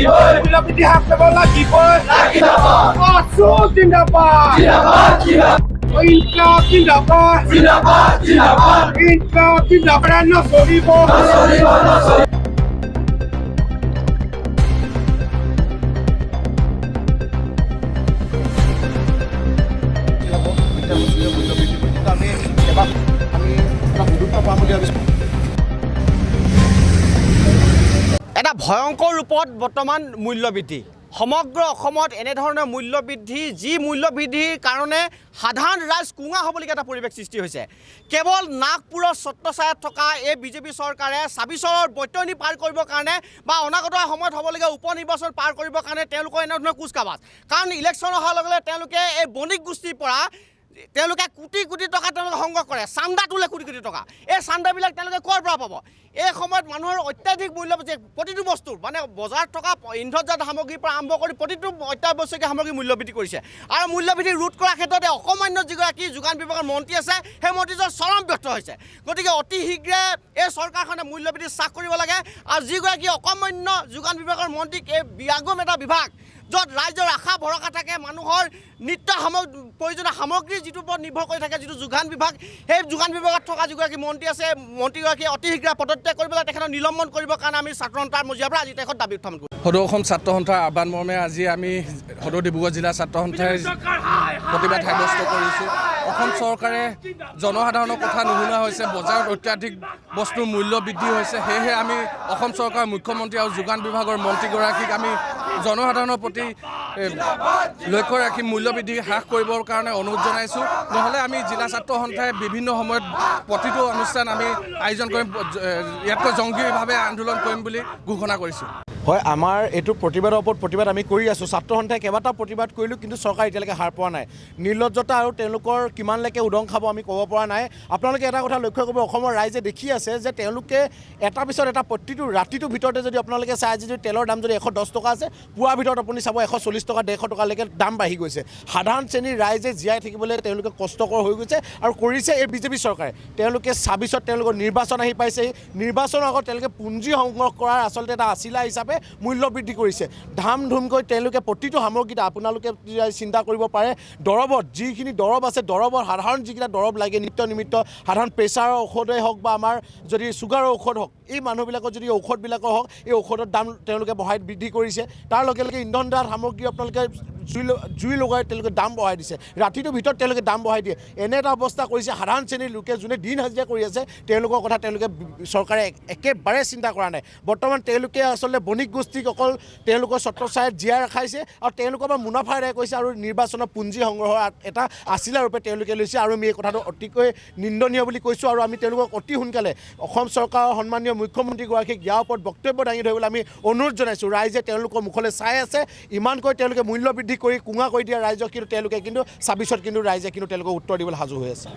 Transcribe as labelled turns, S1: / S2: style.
S1: মূল্যবৃদ্ধি হ্ৰাস কৰিব লাগিবই। আছু জিন্দাবাদ, ইনকিলাব জিন্দাবাদ, ইনকিলাব জিন্দাবাদ। নচলিব।
S2: হ'ব অত্যাৱশ্যকীয় মূল্য বৃদ্ধি কৰি, কিন্তু আমি এবাৰ আমি এটা গুৰুত্ব পাম বুলি ভাবিছোঁ।
S3: এটা ভয়ংকৰ ৰূপত বৰ্তমান মূল্যবৃদ্ধি সমগ্ৰ অসমত। এনেধৰণৰ মূল্যবৃদ্ধি, যি মূল্যবৃদ্ধিৰ কাৰণে সাধাৰণ ৰাইজ কোঙা হ'বলগীয়া এটা পৰিৱেশ সৃষ্টি হৈছে। কেৱল নাগপুৰৰ ছত্ৰছায়াত থকা এই বিজেপি চৰকাৰে 26ৰ বৈতৰণি পাৰ কৰিবৰ কাৰণে বা অনাগত সময়ত হ'বলগীয়া উপ নিৰ্বাচন পাৰ কৰিবৰ কাৰণে তেওঁলোকৰ এনেধৰণৰ কুচকাৱাজ। কাৰণ ইলেকশ্যন অহাৰ লগে লগে তেওঁলোকে এই বণিক গোষ্ঠীৰ পৰা তেওঁলোকে কোটি কোটি টকা তেওঁলোকে সংগ্ৰহ কৰে, চান্দা তোলে কোটি কোটি টকা। এই চান্দাবিলাক তেওঁলোকে ক'ৰ পৰা পাব? এই সময়ত মানুহৰ অত্যাধিক মূল্য বৃদ্ধি, প্ৰতিটো বস্তুৰ, মানে বজাৰত থকা ইন্ধনজাত সামগ্ৰীৰ পৰা আৰম্ভ কৰি প্ৰতিটো অত্যাৱশ্যকীয় সামগ্ৰী মূল্য বৃদ্ধি কৰিছে। আৰু মূল্য বৃদ্ধি ৰোধ কৰাৰ ক্ষেত্ৰত এই অকৰ্মণ্য যিগৰাকী যোগান বিভাগৰ মন্ত্ৰী আছে, সেই মন্ত্ৰীজন চৰম ব্যৰ্থ হৈছে। গতিকে অতি শীঘ্ৰে এই চৰকাৰখনে মূল্য বৃদ্ধি হ্ৰাস কৰিব লাগে আৰু যিগৰাকী অকৰ্মণ্য যোগান বিভাগৰ মন্ত্ৰীক, এই বিয়াগোম এটা বিভাগ য'ত ৰাইজৰ আশা ভৰসা থাকে, মানুহৰ নিত্য সামগ্ৰী, প্ৰয়োজনীয় সামগ্ৰী যিটোৰ ওপৰত নিৰ্ভৰ কৰি থাকে, যিটো যোগান বিভাগ, সেই যোগান বিভাগত থকা যিগৰাকী মন্ত্ৰী আছে, মন্ত্ৰীগৰাকীয়ে অতি শীঘ্ৰে পদত্যাগ কৰিব লাগে। তেখেতক নিলম্বন কৰিবৰ কাৰণে আমি ছাত্ৰ সন্থাৰ মজিয়াৰ পৰা আজি তেখেত দাবী উত্থাপন কৰিছোঁ।
S4: সদৌ অসম ছাত্ৰ সন্থাৰ আহ্বান মৰ্মে আজি আমি সদৌ ডিব্ৰুগড় জিলা ছাত্ৰ সন্থাই প্ৰতিবাদ সাব্যস্ত কৰিছোঁ। অসম চৰকাৰে জনসাধাৰণৰ কথা নুশুনা হৈছে। বজাৰত অত্যাধিক বস্তুৰ মূল্য বৃদ্ধি হৈছে। সেয়েহে আমি অসম চৰকাৰৰ মুখ্যমন্ত্ৰী আৰু যোগান বিভাগৰ মন্ত্ৰীগৰাকীক আমি জনসাধাৰণৰ প্ৰতি লক্ষ্য ৰাখি মূল্য বৃদ্ধি হ্ৰাস কৰিবৰ কাৰণে অনুৰোধ জনাইছোঁ। নহ'লে আমি জিলা ছাত্ৰ সন্থাই বিভিন্ন সময়ত প্ৰতিটো অনুষ্ঠান আমি আয়োজন কৰিম, ইয়াতকৈ জংগীভাৱে আন্দোলন কৰিম বুলি ঘোষণা কৰিছোঁ।
S2: হয়, আমাৰ এইটো প্ৰতিবাদৰ ওপৰত প্ৰতিবাদ আমি কৰি আছোঁ। ছাত্ৰ সন্থাই কেইবাটাও প্ৰতিবাদ কৰিলোঁ, কিন্তু চৰকাৰ এতিয়ালৈকে সাৰ পোৱা নাই। নিৰ্লজ্জতা আৰু তেওঁলোকৰ কিমানলৈকে উদং খাব আমি ক'ব পৰা নাই। আপোনালোকে এটা কথা লক্ষ্য কৰিব, অসমৰ ৰাইজে দেখি আছে যে তেওঁলোকে এটা পিছত এটা প্ৰতিটো ৰাতিটোৰ ভিতৰতে যদি আপোনালোকে চাই, আজি যদি তেলৰ দাম যদি 110 টকা আছে, পুৱাৰ ভিতৰত আপুনি চাব 140 টকা, 150 টকালৈকে দাম বাঢ়ি গৈছে। সাধাৰণ শ্ৰেণীৰ ৰাইজে জীয়াই থাকিবলৈ তেওঁলোকে কষ্টকৰ হৈ গৈছে আৰু কৰিছে এই বিজেপি চৰকাৰে। তেওঁলোকে 26ত তেওঁলোকৰ নিৰ্বাচন আহি পাইছে। নিৰ্বাচনৰ আগত তেওঁলোকে পুঁজি সংগ্ৰহ কৰাৰ আচলতে এটা আচিলা হিচাপে মূল্য বৃদ্ধি কৰিছে ধাম ধুমকৈ। তেওঁলোকে প্ৰতিটো সামগ্ৰীত আপোনালোকে চিন্তা কৰিব পাৰে, দৰৱত যিখিনি দৰৱ আছে, দৰৱৰ সাধাৰণ যিকেইটা দৰৱ লাগে নিত্য নিমিত্ত, সাধাৰণ প্ৰেছাৰৰ ঔষধেই হওক বা আমাৰ যদি চুগাৰৰ ঔষধ হওক, এই মানুহবিলাকৰ যদি ঔষধবিলাকৰ হওক, এই ঔষধৰ দাম তেওঁলোকে বঢ়াই বৃদ্ধি কৰিছে। তাৰ লগে লগে ইন্ধনজাত সামগ্ৰী আপোনালোকে জুই লগাই তেওঁলোকে দাম বঢ়াই দিছে। ৰাতিটোৰ ভিতৰত তেওঁলোকে দাম বঢ়াই দিয়ে। এনে এটা অৱস্থা কৰিছে, সাধাৰণ শ্ৰেণীৰ লোকে যোনে দিন হাজিৰা কৰি আছে, তেওঁলোকৰ কথা তেওঁলোকে চৰকাৰে একেবাৰে চিন্তা কৰা নাই। বৰ্তমান তেওঁলোকে আচলতে বণিক গোষ্ঠীক অকল তেওঁলোকৰ ছত্ৰছায়াত জীয়াই ৰখাইছে আৰু তেওঁলোকৰ পৰা মুনাফা আদায় কৰিছে আৰু নিৰ্বাচনৰ পুঁজি সংগ্ৰহৰ এটা আচিলা ৰূপে তেওঁলোকে লৈছে। আৰু আমি এই কথাটো অতিকৈ নিন্দনীয় বুলি কৈছোঁ আৰু আমি তেওঁলোকক অতি সোনকালে অসম চৰকাৰৰ সন্মানীয় মুখ্যমন্ত্ৰীগৰাকীক ইয়াৰ ওপৰত বক্তব্য দাঙি ধৰিবলৈ আমি অনুৰোধ জনাইছোঁ। ৰাইজে তেওঁলোকৰ মুখলৈ চাই আছে। ইমানকৈ তেওঁলোকে মূল্য বৃদ্ধি কৰি কোঙা কৰি দিয়া ৰাইজক, কিন্তু তেওঁলোকে কিন্তু 26ত কিন্তু ৰাইজে কিন্তু তেওঁলোকক উত্তৰ দিবলৈ সাজু হৈ আছে।